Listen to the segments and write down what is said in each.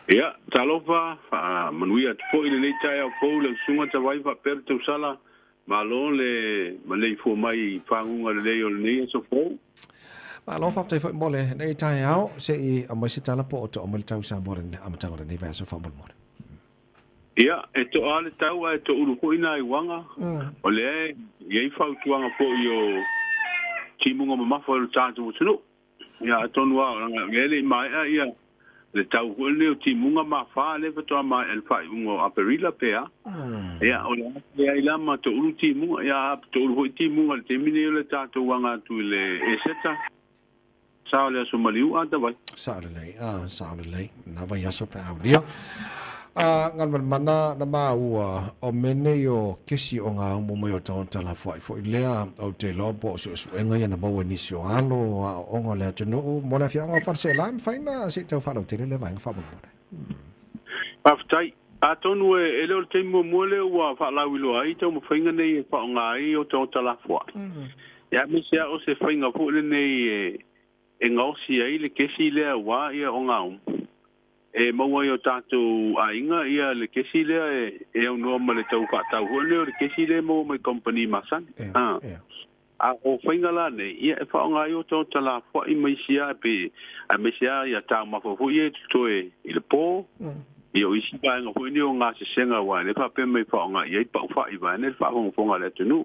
Ia, talofa, faamanuia atu foi i lenei taeao fou i lau Susuga Tavai faapea le tausala, malo le maleifua mai i faguga lelei o lenei aso fou. Malo faafetai foi mo lenei taeao, se i aumai se tala po o to'a mai le tau i Samoa i le amataga o lenei vaiaso faamolemole. Ia, e to'a lava le tau ae to'ulu foi nai uaga, o lea e i ai fautuaga foi o timuga mamafa o le tatou atunuu. Ia atonu lava o lea e le i maea ia le tau foi lenei o timuga ma afa lea faatoa maea i le faaiuga o Aperila pe a. Ia o le a leai la ma toulu timuga, ia a toulu foi timuga i le taimi lenei o le tatou aga atu i le Eseta, sa o le Aso Maliu a Tavai. Sao lelei, a sao lelei, na vaiaso pe aulia. A Galumalemana na maua o mea nei o kesi o ngā umu mai o tagata lafoai foi lea, ou te iloa po o suesuega ia na maua i nisi o alo o aoaoga o le atunuu mo le afioaga o Faleseela, mafai na se i tau faalautele lea vaega faamolemole. Faafetai. Atonu e le o le taimi muamua lea ua faalauiloa ai taumafaiga nei e faaaoga ai o tagata lafoai. Ia aemaise lava o se faiga foi lenei e gaosi ai le kesi lea aua ia ogaumu e maua ai o tatou aiga ia le kesi lea e aunoa ma le tau faatau foi lea o le kesi lea e maua mai kamupani masani. A o faiga la nei, ia e faaaoga ai o tagata lafoai ma isi lava pe aemaise lava ia taumafa foi ia e totoe i le po, ia o isi vaega foi nei o gasesega aua e le faapea mai e faaaoga i ai paufai vaeane le faafogafoga a le atunuu.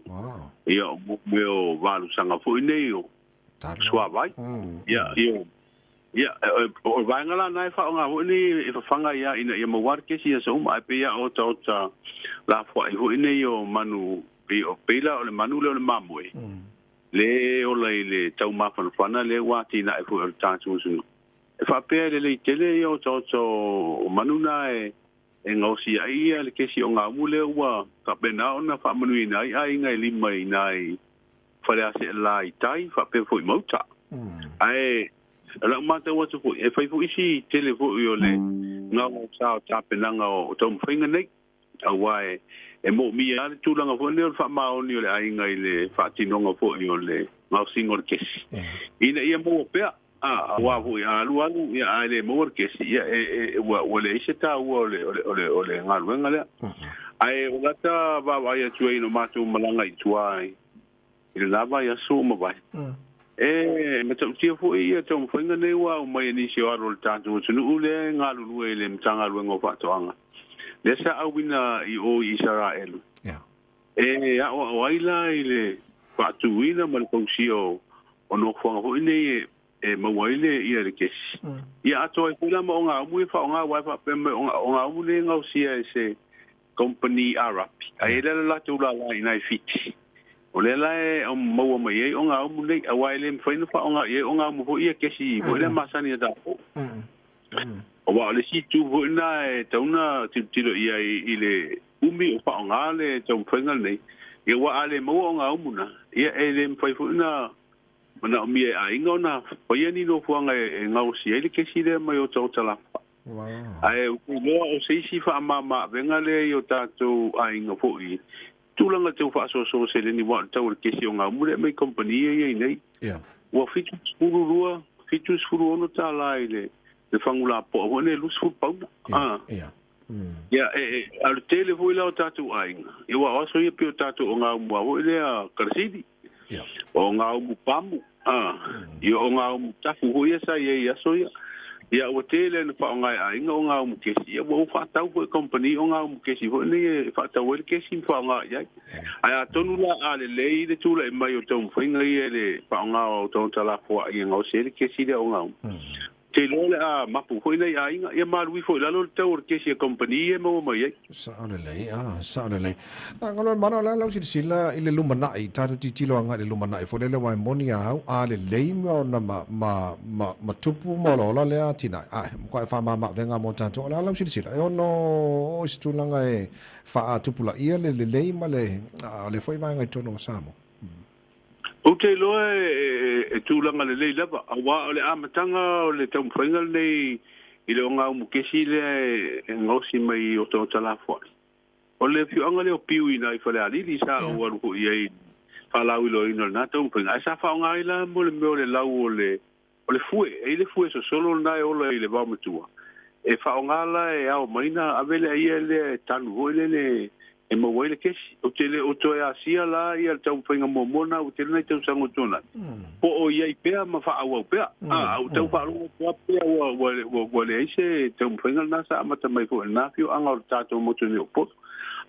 Ia o mea o valusaga foi nei o suavai. Ia, ia, ia, o le vaega la na e faaaoga foi nei e fafaga ai lava ina ia maua le kesi i aso uma, ae pei lava o otaota lafoai foi nei o manu, pei o pei la o le manu lea o le mamoe, le e ola i le tau mafanafana lea ua atinae foi o le tatou atunuu. E faapea e lelei tele ia otaota o manu na e e gaosi ai ia le kesi o gaumu lea ua faapena ona faamanuiaina ai aiga e lima i nai Faleaseela i tai faapea foi mauta. Ae o lau matau atu foi, e fai foi si tele foi o le gaogaosa o tapenaga o taumafaiga nei, aua e moomia lava le tulaga foi lenei o le faamaoni o le aiga i le faatinoga foi o le gaosiga o le kesi, ina ia maua pea. Aua foi a alu alu ia ae le maua le kesi, ia ua leai se taua o le o le o le galuega lea. Ae o lata vaavaai atu ai i no matou malaga i tua i lena vaiaso ua mavae. E matautia foi ia taumafaiga nei ua aumai e nisi o alo o le tatou atunuu lea e galulue i le Matagaluega o Faatoaga, lea sa auina i o i Isaraelu. E aoao ai la i le faatuina ma le fausia o nofoaga foi nei e maua ai le ia le kesi. Ia atoa ai foi la ma ogaumu ia faaaoga aua e faapea mai o ogaumu nei e gaosia e se company Arapi. Ae i ai la le latou lala i nai Fiti. O lea la e maua mai ai ogaumu nei aua e le mafai ona faaaoga i ai ogaumu foi ia kesi foi lea masani a tatou. Aua o le isi itu foi lena e tatau ona tilotilo i ai i le umi o faaaoga le taumafaiga lenei, ia aua a le maua ogaumu na, ia e le mafai foi ona manaomia e aiga ona faia ni nofoaga e gaosi ai le kesi lea mai otaota lafoai. Ae ou te iloa o se isi faamama-avega lea i o tatou aiga foi i tulaga tau faasoasoa seleni aua o le tau o le kesi ogaumu lea e aumai kamupani ia i ai nei. Ua $72, $76 i le fagu lapoa foi lenei 20 pauna. Ia, a o le tele foi la o tatou aiga, ia aua o aso ia pei o tatou ogaumu lava foi lea kalasili, o ogaumu pamu, ia o ogaumu tafu foi ia sa i ai i aso ia. Ia ua tele ina faaaoga e aiga ogaumu kesi, ia ua ou faatau foi i kamupani ogaumu kesi foi nei e faatau ai le kesi ma faaaoga i ai. Ae atonu la a lelei le tulai mai o taumafaiga ia i le faaaoga o tagata lafoai e gaosi ai le kesi lea ogaumu, Te iloa o le a mapu foi nai aiga, ia malu ifo i lalo le tau o le kesi a kamupani ia e maua mai ai. Sao lelei, a, sao lelei. A, Galuemalemana, o le a lau silasila i le lumanai, tatou tilotilo agai i le lumanai foi lele aua e moni a au, a lelei mea ona ma, ma, ma, ma tupu ma olaola lea atinae, a, e matua e faamama-avega mo tatou. O le a lau silasila, e ono oo i se tulaga e faatupulaia le lelei ma le, a, o lea foi vaega i totonu o Samoa. Ou te iloa e tulaga lelei lava, aua o le amataga o le taumafaiga lenei i le ogaumu kesi lea e gaosi mai i otaota lafoai. O le afioaga lea o Piu i ina i Falealili sa ou alu foi i ai i le faalauiloaina o lena taumafaiga, ae sa faaaoga ai la mo le mea o le lau o le fue. E i ai le fue sosolo lena e ola i le vaomatua. E faaaogā la e ao mai na ave le aia lea e tanu foi lele e maua ai le kesi. Ou te le o toe asia la ia le taumafaiga muamua lena ua tele nai tausaga ua tuanai, po o i ai pea ma faaauau pea. A ua tau faalogo atu lava pea ua ua ua leai se taumafaiga lena sa amata mai foi i lena afioaga o le tatou motu nei o Upolu.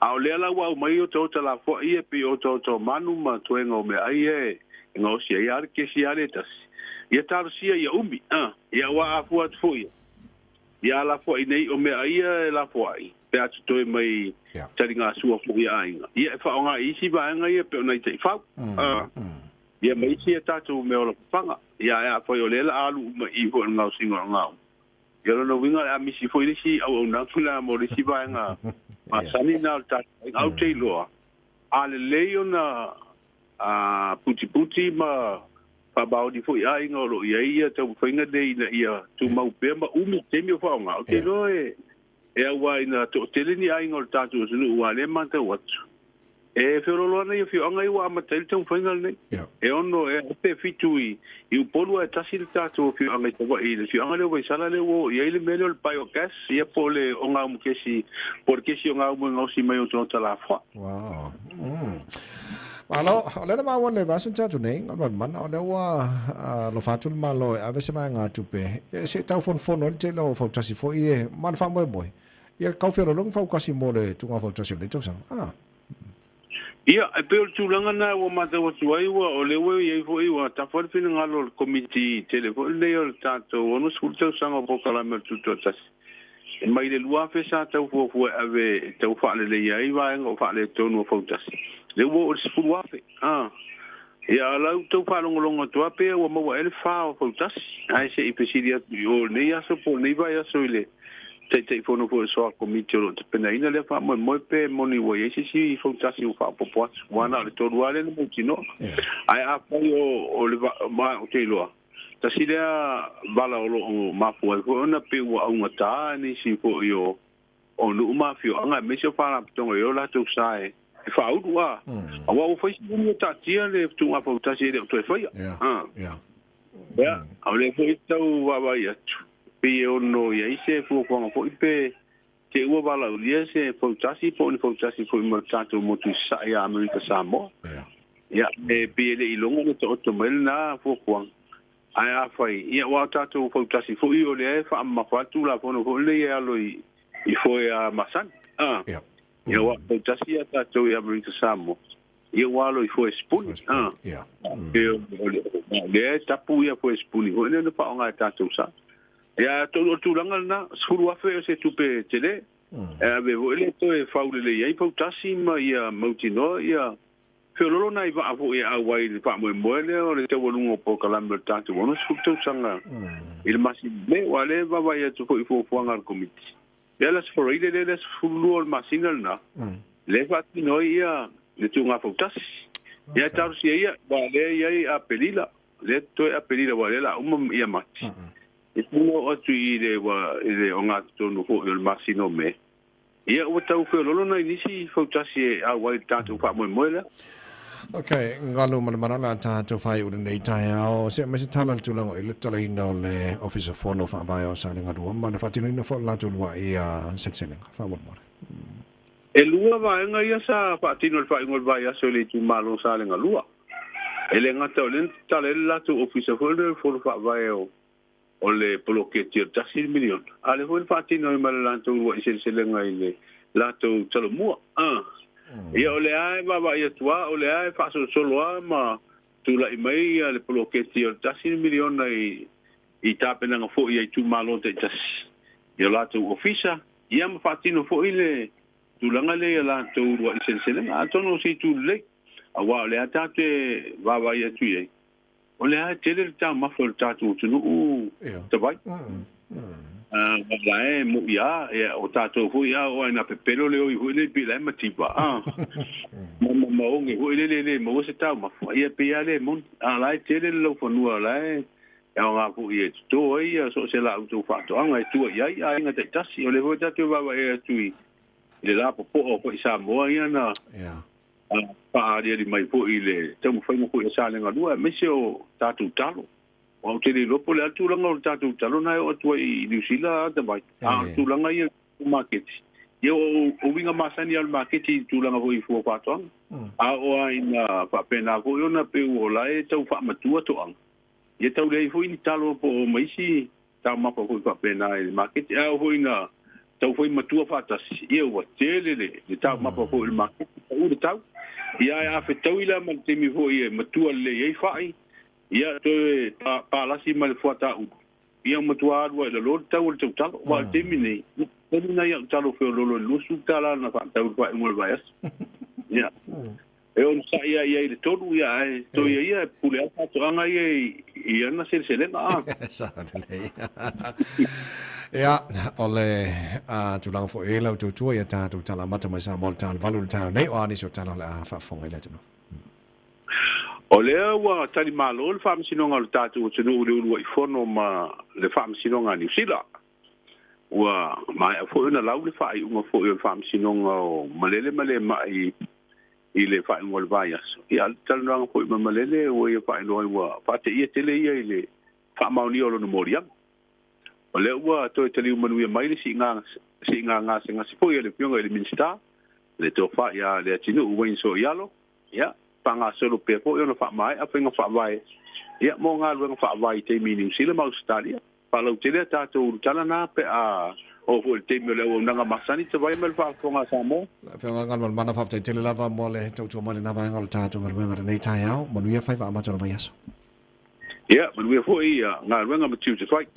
A o lea la ua aumai otaota lafoai ia e pei o otaota o manu ma toega o meaai ia e gaosi ai lava le kesi lava lea e tasi. Ia talosia ia umi, a, ia ua afua atu foi ia. Ia lafoai nei o mea ia e lafoai pe a totoe mai taligasua foi a aiga. Ia e faaaoga i isi vaega ia pei o nai taifau. Ia ma isi a tatou mea ola papaga. Ia ae afai o lea la a alu uma i i foi i le gaosiga o le gao. Ia o lona uiga o le a misi foi le isi auaunaga lena mo le isi vaega masani lena o le tatou aiga. Ae ou te iloa, a lelei ona putiputi ma faamaoni foi aiga o lo o i ai ia taumafaiga nei ina ia tumau pea ma umi le taimi o faaaoga. Ou te iloa e auā ina toatele ni aiga o le tatou atunuu aua o lea e matau atu, e feoloolo ana i afioaga ia ua amata ai le taumafaiga lenei. E ono, e pe fitu i Upolu ae tasi le tatou afioaga i Savaii i le afioaga lea o Vaisala lea ua oo i ai le mea lea o le biogas ia po o le ogaumu kesi, po o le kesi ogaumu e gaosi mai o otaota lafoa. Wow. Malo, o lea na maua le vaiaso na tea atu nei, Galumalemana, o lea ua alofa atu le Malo e ave se vaegatupe e se i tau fonofono ai le tele o fautasi foi e ma le faamoemoe, ia tau feoloolo ni fautasi mo le tuuga fautasi o lenei tausaga. Ah. Ia, e pei o le tulaga lena ua matau atu ai, ua o lea ua i ai foi, ua tafa le finagalo o le Komiti tele foi lenei o le tatou 60 tausaga o polokalame o le Tutoatasi. E mai le 2000 sa tau fuafua e ave e tau faaleleia ai vaega o faaletonu o fautasi, lea ua oo i le 10,000. A, ia a la ua tau faalogologo atu lava pei ua maua ea le fa o fautasi, ae se i fesili atu i o i lenei aso po o lenei vaiaso i le Taitaifono foi o le Soa Komiti o lo o tapenaina lea faamoemoe pe moni ua i ai se isi fautasi ua faaopoopo atu, aua na o le tolu lava lea na mautinoa. Ae afai o le ma ou te iloa, tasi lea vala o lo o mafua ai foi ona pei ua augata nisi foi o nuu ma afioaga aemaise o faalapotopotoga i o latou sa e faaulu a. Aua ua fai si umi o taatia le tuuga fautasi e le o toe faia. Ia, a o lea foi tau vaavaai atu, pei e ono i ai se fuafuaga foi pe te ua valaaulia se fautasi po o ni fautasi foi ma le tatou motu i Sasae ia Amerika Samoa. Ia, e pei e le i logo ona taoto mai lena fuafuaga. Ae afai, ia aua o tatou fautasi foi o lea e faamamafa atu Tulafono foi lenei e alo i foe a masani. Ia, aua fautasi ia tatou i Amerika Samoa. Ia ua alo i foe sipuni. E o lea e tapu ia foe sipuni foi lea na faaaoga e tatou sa. Ia atonu o le tulaga lena, 10,000 o se tupe tele. E ave foi lea toe faulelei ai fautasi ma ia mautinoa ia feololo nai vaa foi e auai i le faamoemoe lea o le taualuga o polokalame o le tatou 60 tausaga i le masina Me, aua o lea e vaavaai atu foi i fuafuaga a le Komiti. Lea le Aso Faraile lea le aso 12 o le masina lena, lea e faatino ai ia le tuuga fautasi. Ia e talosia ia, aua lea e i ai Aperila, lea e totoe Aperila aua lea o le a uma ia Mati. E puna oo atu i le i le ogatotonu foi o le masina o Me, ia ua tau feololo nai nisi fautasi e auai i le tatou faamoemoe lea. Ok, galu ma le malala a tatou faaiu lenei taeao. Se aumai se tala i le tulaga o i le tatalaina o le Ofisa Fono Faavae o Salega 2 ma le faatinoina foi o le latou lua'i seleselega. Faamolemole. E lua vaega ia sa faatino i le faaiuga o le vaiaso i le itumalo o Salega 2. E le gata o lea na tatala ai le latou ofisa foi lea o le Fono Faavae o le poloketi o le $1 miliona, a o lea foi na faatino ai ma le latou uluai seleselega i le latou talomua. Ia o lea e vaavaai atu lava, o lea e faasolosolo lava ma tulai mai le poloketi o le $1 miliona i tapenaga foi a itumalo taitasi i o latou ofisa, ia ma faatino foi le tulaga lea i a latou uluai seleselega. Atonu o se itu lelei, aua o lea tatou te vaavaai atu i ai, O lea e tele le taumafa o le tatou atunuu tawai. La e mo ia, ia o tatou foi a o ai na pepelo le oi foi le pi la e mativa. Ma ma ma onge foi le le le maua se taumafa. Ia pe ia le moni. A la e tele le laufanua la e e aoga foi e toto ai ia so o se la outou faatoaga e tua i ai aiga taitasi. O lea foi tatou e vaavaai atu i le lapopoa o foi Samoa ia na faaaliali mai foi i le taumafaiga foi a Salega 2 aemaise o tatou talo. Ou te le iloa po o le a le tulaga o le tatou talo na e oo atu ai i Niu Sila Atavai, a o le tulaga ia i maketi, ia o uiga masani lava o le maketi i le tulaga foi i fua o faatoaga. A oo lava ina faapena foi ona pei o la e tau faamatua toaga, ia tau leai foi ni talo po o ma isi taumafa foi faapena i le maketi. Ae oo foi ina tau fai matua faatasi, ia ua tele le taumafa foi i le maketi, pau le tau. Ia ae a fetaui la ma le taimi foi e matua lelei ai fai, Ia, toe palasi ma le fuata ulu, ia matua alu ai i lalo le tau o le tautalo. Aua o le taimi nei, tolu nai au talo feoloolo i le $20 na faatau i le faaiuga o le vaiaso. Ia, e onosai lava i ai i le tolu, ia, ae toe ia ia e pule lava faatoaga ia i ana seleselega. A. Sao lelei. Ia, o le tulaga foi e lau tautua ia tatou tala amata mai Samoa le tala valu le taeao nei, o a nisi o tala o le a faafofoga i le atunuu. O lea ua tali malo le Faamasinoga o le tatou atunuu i le uluai fono ma le Faamasinoga a Niu Sila. Ua maea foi ona lau le faaiuga foi o le Faamasinoga o Malele ma Lemai i le faaiuga o le vaiaso. Ia, a o le talanoaga foi ma Malele ua ia faailoa ai ua faateia tele ia i le faamaonia o lona moliaga. O lea ua toe taliu manuia mai le siiga gasegase foi a le Afioga i le Minisita, le Tofa ia Leatinuu Wayne Soialo, Ia, faagasolo pea foi ona faamaea faiga faavae ia mo galuega faavae i taimi i Niu Sila ma Ausetalia. Faalautele a tatou ulutala na pe a oo foi i le taimi o le auaunaga masani tavai mai le faafofoga a Samoa. Lau Afioga Galumalemana, faafetai tele lava mo le tautua mai i lena vaega o le tatou galuega i lenei taeao. Manuia faiva amata o le vaiaso. Ia, manuia foi galuega ma tiute fai.